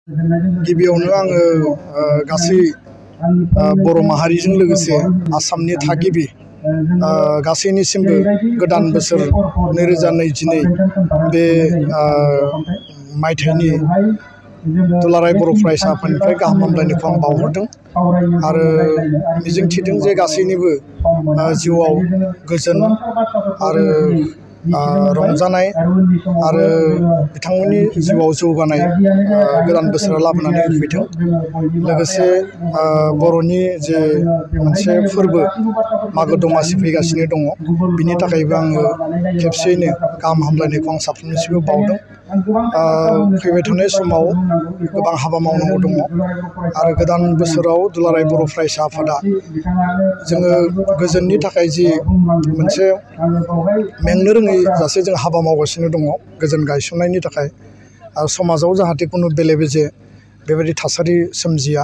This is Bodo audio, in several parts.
गिबियावनो आङो गासै बर' माहारिजों लोगोसे आसामनि थागिबि गासैनिसिमबो गोदान बोसोर 2022 बे मायथाइनि दुलाराय बर' फरायसा आफादनिफ्राय गाहाम हामलायनायखौ आं बावहरदों आरो मिजिंथिदों जे गासैनिबो जिउआव गोजोन आरो रंजानाय आरो बिथांमोननि जिउआव जौगानाय गोदान बोसोरा लाबोनानै होफैथों। लोगोसे बर'नि जे मोनसे फोरबो मागो दमासि फैगासिनो दङ, बिनि थाखायबो आङो खेबसेयैनो गाहाम हामलायनायखौ आं साफ्रोमनिसिमबो बावदों। फैबाय थानाय समाव गोबां हाबा मावनांगौ दङ आरो गोदान बोसोराव दुलाराय बर' फरायसा आफादा जोङो गोजोननि थाखाय जि मोनसे मेंनो रोङै जासे जों हाबा मावगासिनो दङ गोजोन गायसननायनि थाखाय, आरो समाजाव जाहाथे खुनु बेले बेजे बेबायदि थासारि सोमजिया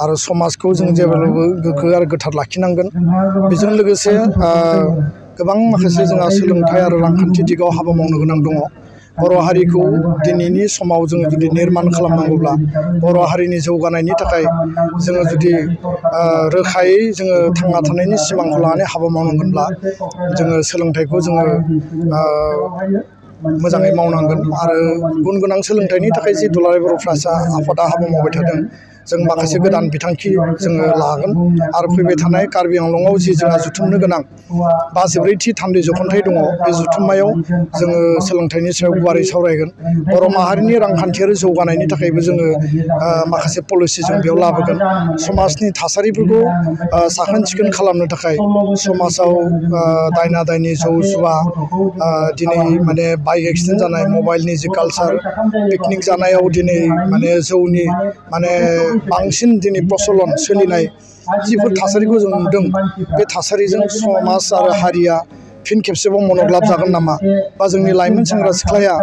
आरो समाजखौ जों जेब्लाबो गोग्गो आरो गोथार लाखिनांगोन। बेजों लोगोसे गोबां माखासे जोंहा सोलोंथाइ आरो रांखान्थि दिगाव हाबा मावनो गोनां दङ। बर' हारिखौ दिनैनि समाव जोङो जुदि निर्माण खालामनांगौब्ला, बर' हारिनि जौगानायनि थाखाय जोङो जुदि रोखायै जोङो थांना थानायनि सिमांखौ लानानै हाबा मावनांगोनब्ला जोङो सोलोंथाइखौ जोङो मोजाङै मावनांगोन आरो गुन गोनां सोलोंथाइनि थाखाय जि दुलाराय बर' फरायसा आफादा हाबा मावबाय थादों, जों माखासे गोदान बिथांखि जोङो लागोन आरो फैबाय थानाय कार्बि आंलंआव जि जोंहा जुथुमनो गोनां 54थि थान्दै जख'न्थाइ दङ, बे जुथुम्मायाव जोङो सोलोंथाइनि सायाव गुवारै सावरायगोन। बर' माहारिनि रांखान्थियारि जौगानायनि थाखायबो जोङो माखासे पलिसि जों बेयाव लाबोगोन। समाजनि थासारिफोरखौ साखोन सिखोन खालामनो थाखाय समाजाव दायना दायनि जौ जुवा दिनै माने बाइक एक्सिडेन्ट जानाय, मबाइलनि जि कालचार, पिकनिक जानायाव दिनै माने जौनि माने बांसिन दिनै प्रचलन सोलिनाय जिफोर थासारिखौ जों नुदों, बे थासारिजों समाज आरो हारिया फिन खेबसेबाव मनग्लाब जागोन नामा, बा जोंनि लाइमोन सेंग्रा सिख्लाया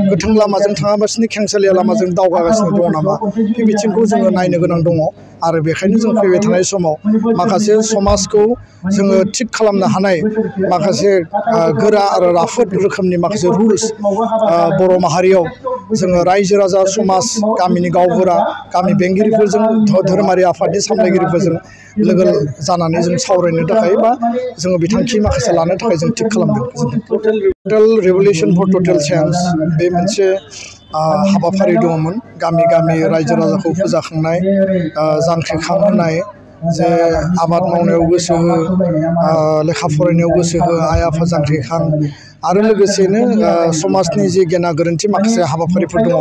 गोथों लामाजों थाङाबासिनो खेंसालिया लामाजों दावगागासिनो दङ नामा, बे बिथिंखौ जोङो नायनो गोनां दङ। आरो बेखायनो जों फैबाय थानाय समाव माखासे समाजखौ जोङो थिग खालामनो हानाय माखासे गोरा आरो राफोद रोखोमनि माखासे रुल्स बर' माहारियाव जोङो रायजो राजा समाज, गामिनि गावबुरा, गामि बेंगिरिफोरजों, धोरोमारि आफादनि सामलायगिरिफोरजों लोगो जानानै जों सावरायनो थाखाय बा जोङो बिथांखि माखासे लानो थाखाय जों थिग खालामदों। टटेल रिभलिउसन फर टटेल चेन्ज बे मोनसे हाबाफारि दङमोन। गामि गामि रायजो राजाखौ फोजाखांनाय, जांख्रिखांहोनाय, जे आबाद मावनायाव गोसो हो, लेखा फरायनायाव गोसो हो, आइ आफा जांख्रिखां, आरो लोगोसेनो समाजनि जि गेना गोरोन्थि माखासे हाबाफारिफोर दङ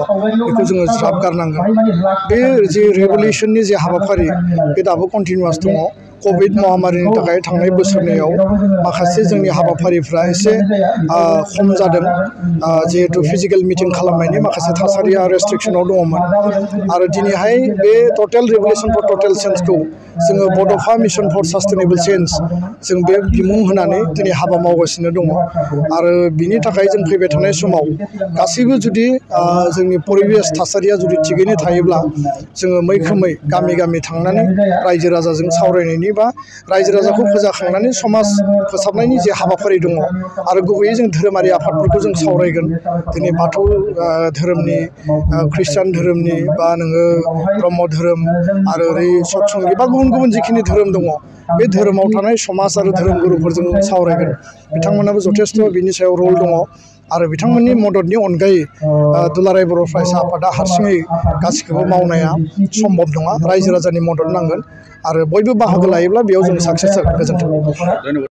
बेखौ जोङो ज्राब गारनांगोन। बे जि रिभलिउसननि जे हाबाफारि बे दाबो कन्टिनिउवास दङ। कभिड महामारिनि थाखाय थांनाय बोसोरनैयाव माखासे जोंनि हाबाफारिफ्रा एसे खम जादों, जिहेतु फिजिकेल मिटिं खालामनायनि माखासे थासारिया रेस्ट्रिक्सनाव दङमोन। आरो दिनैहाय बे टटेल रिभलिउसन फर टटेल चेन्जखौ जोङो बड'फा मिशन फर सास्टेनेबल चेन्ज जों बे बिमुं होनानै दिनै हाबा मावगासिनो दङ। आरो बिनि थाखाय जों फैबाय थानाय समाव गासैबो जुदि जोंनि परिबेस थासारिया जुदि थिगैनो थायोब्ला जोङो मैखोमै गामि गामि थांनानै रायजो राजाजों सावरायनायनि बा रायजो राजाखौ फोजाखांनानै समाज फोसाबनायनि जे हाबाफारि दङ, आरो गुबैयै जों धोरोमारि आफादफोरखौ जों सावरायगोन। दिनै बाथौ धोरोमनि, ख्रिस्टान धोरोमनि, बा नोङो ब्रह्म धोरोम, आरो ओरै सतसंगि बा गुबुन गुबुन जिखिनि धोरोम दङ, बे धोरोमाव थानाय समाज आरो धोरोम गुरुफोरजों सावरायगोन। बिथांमोनाबो जथेस्थ' बिनि सायाव रल दङ। आरो बिथांमोननि मददनि अनगायै दुलाराय बर' फरायसा आफादा हारसिङै गासिखौबो मावनाया सम्भब नङा। रायजो राजानि मदद नांगोन आरो बयबो बाहागो लायोब्ला बेयाव जों साक्सेस जागोन। गोजोन्थों।